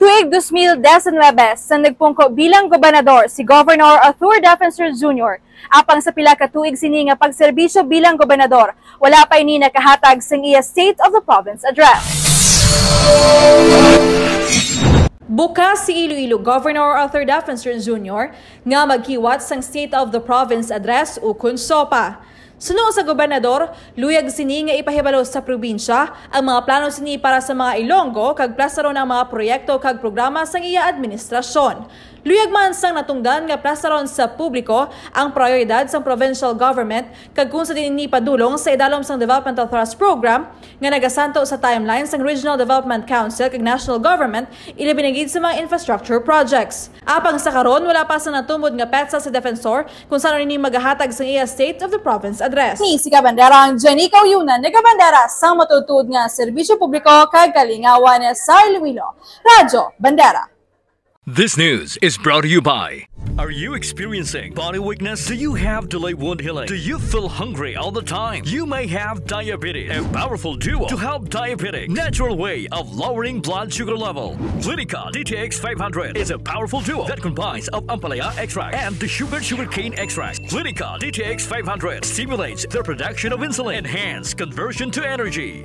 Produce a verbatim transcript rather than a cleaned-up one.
Tuig dos mil diecinuebe, sang nagpungko bilang gobernador si Governor Arthur Defensor Junior, apang sa pila ka tuig sini nga pagserbisyo bilang gobernador, wala pa ini nakahatag sang iya State of the Province Address. Bukas si Iloilo Governor Arthur Defensor Junior nga maghiwat sang State of the Province Address ukon SOPA. Suno sa gobernador, luyag sini nga ipahibalo sa probinsya ang mga plano sini para sa mga Ilonggo kag plasaron ang mga proyekto kag programa sang iya administrasyon. Luyag man sang natungdan nga plasaron sa publiko ang prioridad sang provincial government kag kung sa diin ini padulong sa idalom sang Developmental Thrust Program nga nagasanto sa timeline sang Regional Development Council kag National Government, ilabi na gid sa mga infrastructure projects. Apang sa karon, wala pa sang natumod nga petsa sa Defensor kung san-o ini magahatag sang iya State of the Province Address. Ni si Kabandera ang Jenny Kauyunan, nagabandera sang matuod-tuod nga serbisyo publiko kag kalingawan sa Iloilo. Radyo Bandera. This news is brought to you by. Are you experiencing body weakness? Do you have delayed wound healing? Do you feel hungry all the time? You may have diabetes. A powerful duo to help diabetic natural way of lowering blood sugar level. Clinica D T X five hundred is a powerful duo that combines of ampalaya extract and the sugar sugarcane extract. Clinica D T X five hundred stimulates the production of insulin, enhance conversion to energy.